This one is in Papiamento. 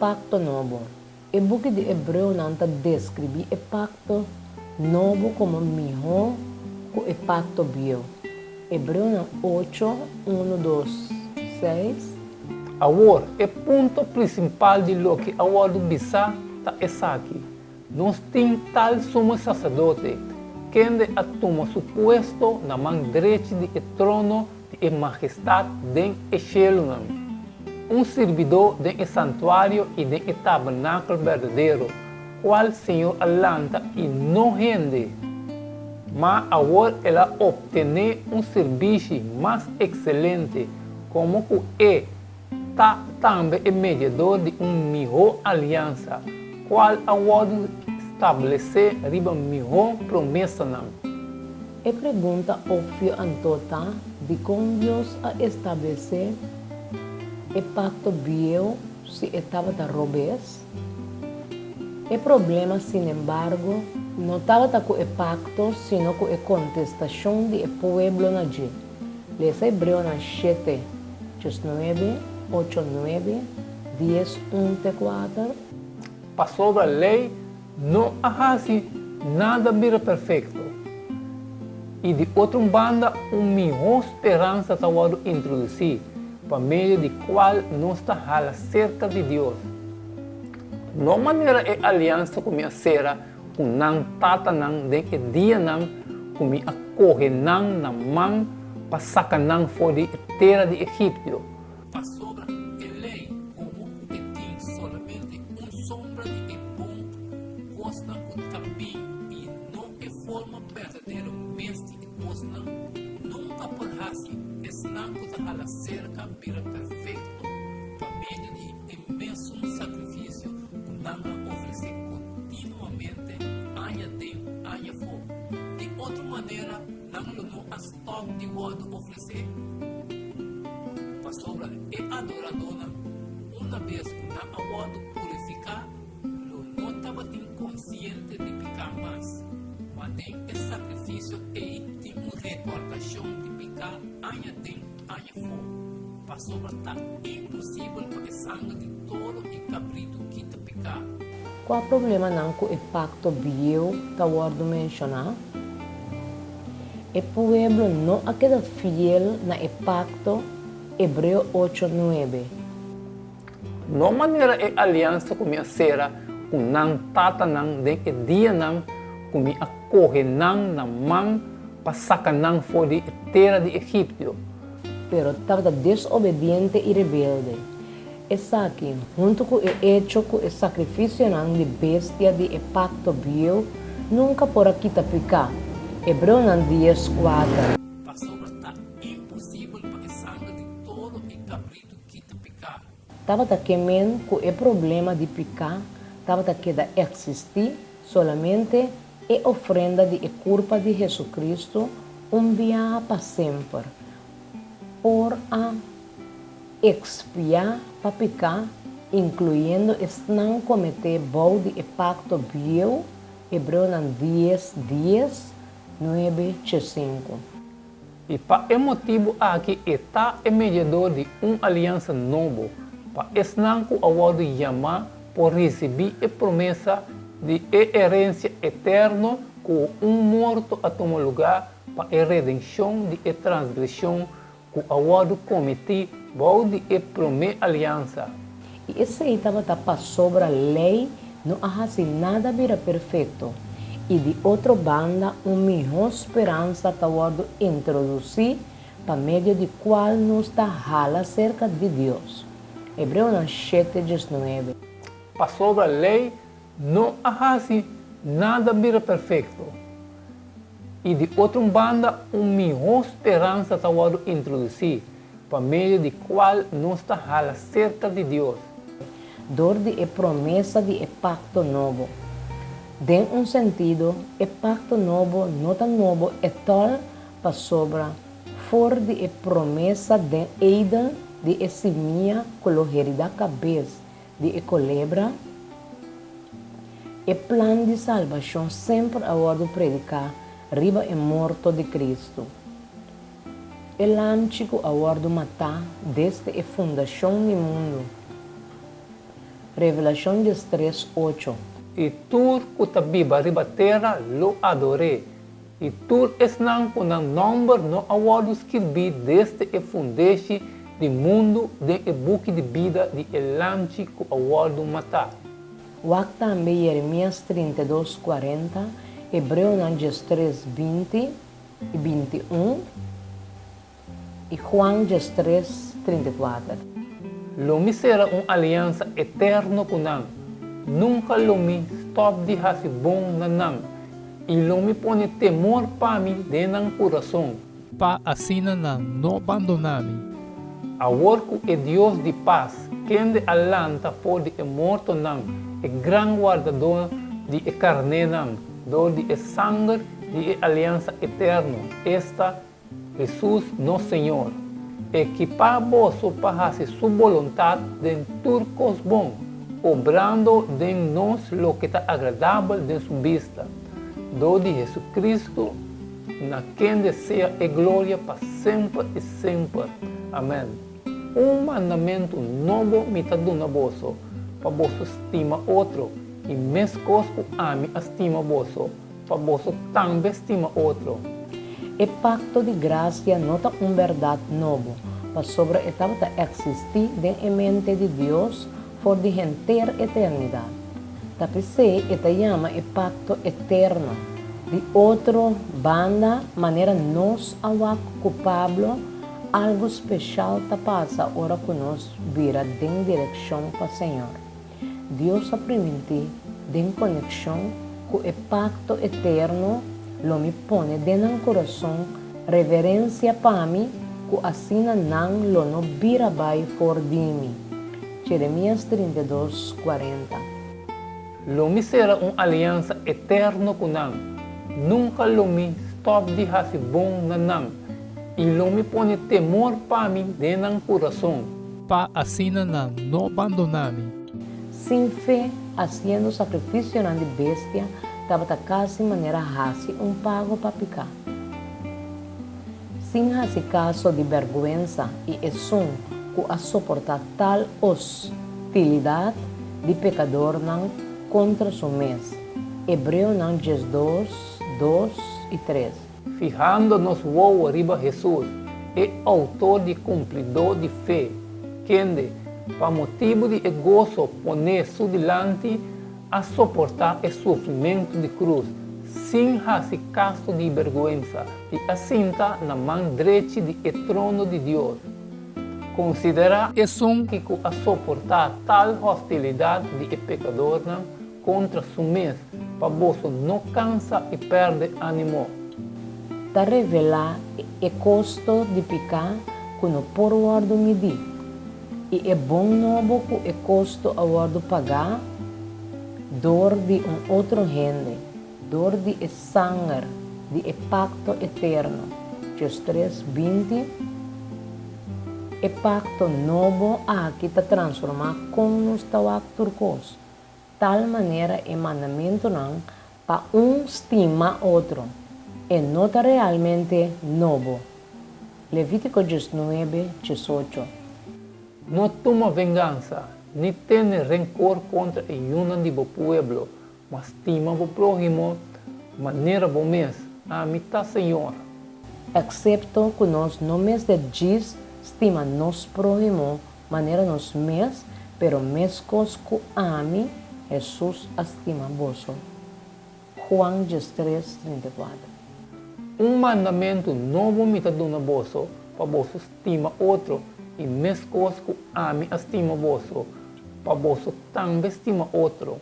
pakto nobo. E buki di Hebreonan ta deskribí e pakto nobo komo mihó ku e pakto bieu. Hebreonan ocho, unu, dos, seis. Awor, e punto prinsipal di loke a wòrdu bisá ta esaki, Nos tin tal Sumo Saserdote, kende a tuma su puesto na man drechi di e trono di e Mahestat den e shelunan, un sirbidó den e santuario i den e tabernakel berdadero, kual Señor a lanta i no hende. Ma awor el a optené un sirbishi mas ekselente, komo ku e ta tambe e mediador di un mihó aliansa, kual a wòrdu stablesé riba mihó promesanan. E pregunta opvio anto ta, Dikon Dios a establesé e pakto bieu si e tabata robes? E problema, sinembargo, no tabata ku e pakto sino ku e kontestashon di e pueblo na dje. Lesa Hebreonan shete, diesnuebe, ocho, nuebe, dies, un te kuater. Pasobra lei no a hasi nada bira perfekto, i di otro un banda un mihó speransa ta wòrdu introdusí, pa medio di kual nos ta hala serka di Dios. No manera e aliansa ku mi a sera ku nan tatanan den e dianan ku mi a kohe nan na man pa saka nan for di e tera di Egipto. Pasobra e lei, komo ku e tin solamente un sombra di e bon kosnan ku ta bin i no e forma berdadero mes di e kosnan, nunka por hasi esnan ku ta hala serka bira perfekto pa medio di e mesun sakrifisio ku nan a ofresé kontinuamente aña den aña afó. Di otro manera nan lo no a stòp di wòrdu ofresé. Pasobra e adoradónan, una bes ku nan a wòrdu purifiká, lo no tabatin konsiente di piká mas. Ma den e sakrifisio ei tin un rekordashon di piká aña den aña afó, pasobra ta imposibel pa e sanger di toro i kabritu kita piká. Kua problemanan ku e pakto bieu ta wòrdu menshoná? E pueblo no a keda fiel na e pakto, Hebreo ocho, nuebe. No manera e aliansa ku mi a sera ku nan tatanan den e dianan ku mi a kohe nan na man pa saka nan for di e tera di Egipto. Pero tabata desobediente i rebelde. Esaki, huntu ku e echo ku e sakrifisionan di bestia di e pakto bieu nunka por a kita piká, Hebreonan dies, kuater. Pasobra ta imposibel pa e sanger di toro i kabritu kita piká. Tabata ke men ku e problema di piká tabata keda eksistí solamente e ofrenda di e kurpa di Hesukristu un biaha pa semper por a Ekspiá pa piká, inkluyendo esnan kometé bou di e pakto bieu, Hebreonan dies, dies, nuebe, chesinku. I pa e motibu aki e ta e mediador di un aliansa nobo, pa esnan ku a wòrdu yamá por risibí e promesa di e herensia eterno ku un morto a tuma lugá pa e redenshon di e transgreshon ku a wòrdu kometí bou di e promé aliansa. I esei tabata pasobra Lei no a hasi nada bira perfekto, i di otro banda un mihó speransa ta wòrdu introdusí pa medio di kual nos ta hala serka di Dios. Hebreonan shete diesnuebe. Pasobra Lei no a hasi nada bira perfekto. I di otro un banda un mihó speransa ta wòrdu introdusí, pa medio di kual nos ta hala serka di Dios. Dor di e promesa di e pakto nobo. Den un sentido, e pakto nobo no ta nobo etòl pasobra for di e promesa den Eden di e simia ku lo heridá kabes di e kolebra, E plan di salbashon semper a wòrdu prediká riba e morto di Kristu. E lamchi ku a wòrdu matá desde e fundashon di mundu. Revelashon 13, 8. I tur ku ta biba riba tera lo ador'é, i tur esnan ku nan nòmber no a wòrdu skirbí desde e fundeshi di mundu den e buki di bida di e Lamchi ku a wòrdu matá. Wak tambe Jeremias 32, 40, Hebreonan 13, 20 i 21, i Juan 13, 34. Lo mi sera un aliansa eterno ku nan, nunka lo mi stòp di hasi bon na nan, i lo mi pone temor pa mi den nan kurason. Pa asina nan no bandoná mi. Awor ku e Dios di pas, kende a lanta for di e mortonan e gran wardadó di e karnénan dor di e sanger di e aliansa eterno, esta, Hesus nos Señor, ekipá boso pa hasi Su boluntat den tur kos bon, obrando den nos loke ta agradabel den Su bista, dor di Hesukristu, na kende sea e gloria pa semper i semper. Amèn. Un mandamentu nobo mi ta duna boso, pa boso stima otro, i meskos ku ami a stima boso, Pa boso tambe stima otro. E pakto di grasia no ta un bèrdat nobo, pasobra e tabata eksistí den e mente di Dios for di henter eternidat. Ta p'esei e ta yama e pakto eterno. Di otro banda, manera nos a wak ku Pablo, algu speshal ta pasa ora ku nos bira den direkshon pa Señor. Dios a primintí den konekshon ku e pakto eterno lo mi pone den nan kurason reverensia pa mi ku asina nan lo no bira bai for di mi. Jeremias 32, 40. Lo mi sera un aliansa eterno ku nan, nunka lo mi stòp di hasi bon na nan, i lo mi pone temor pa mi den nan kurason. Pa asina nan no bandoná mi. Sin fe, hasiendo sakrifisionan di bestia tabata kasi manera hasi un pago pa piká. Sin hasi kaso di bèrgwensa i esun ku a soportá tal hostilidat di pekadornan kontra su mes. Hebreonan 12, 2 i 3. Fihando nos wowo riba Hesus, e outor di kumplidó di fe, kende, pa motibu di e goso poné su dilanti, a soportá e sufrimentu di krus sin hasi kaso di bèrgwensa i a sinta na man drechi di e trono di Dios. Konsiderá esun ku a soportá tal hostilidat di e pekadornan kontra su mes, pa boso no kansa i pèrdè ánimo. Ta revelá e kosto di piká ku no por wòrdu midí, i e bon nobo ku e kosto a wòrdu pagá dor di un otro hende, dor di e sanger di e pakto eterno, Hechos 3, 20. E pakto nobo aki ta transformá kon nos ta wak tur kos. Tal manera e mandamentunan pa un stima otro, e no ta realmente nobo. Levítiko 19, 18. No tuma vengansa, ni tene renkor kontra e yunan di bo pueblo, ma stima bo próhimo manera bo mes. Ami ta Señor. Eksepto ku nos no mester djis stima nos próhimo manera nos mes, pero meskos ku ami, Hesus a stima boso. Juan 13, 34. Un mandamentu nobo mi ta duna boso, pa boso stima otro, i meskos ku ami a stima boso, pa boso tambe stima otro.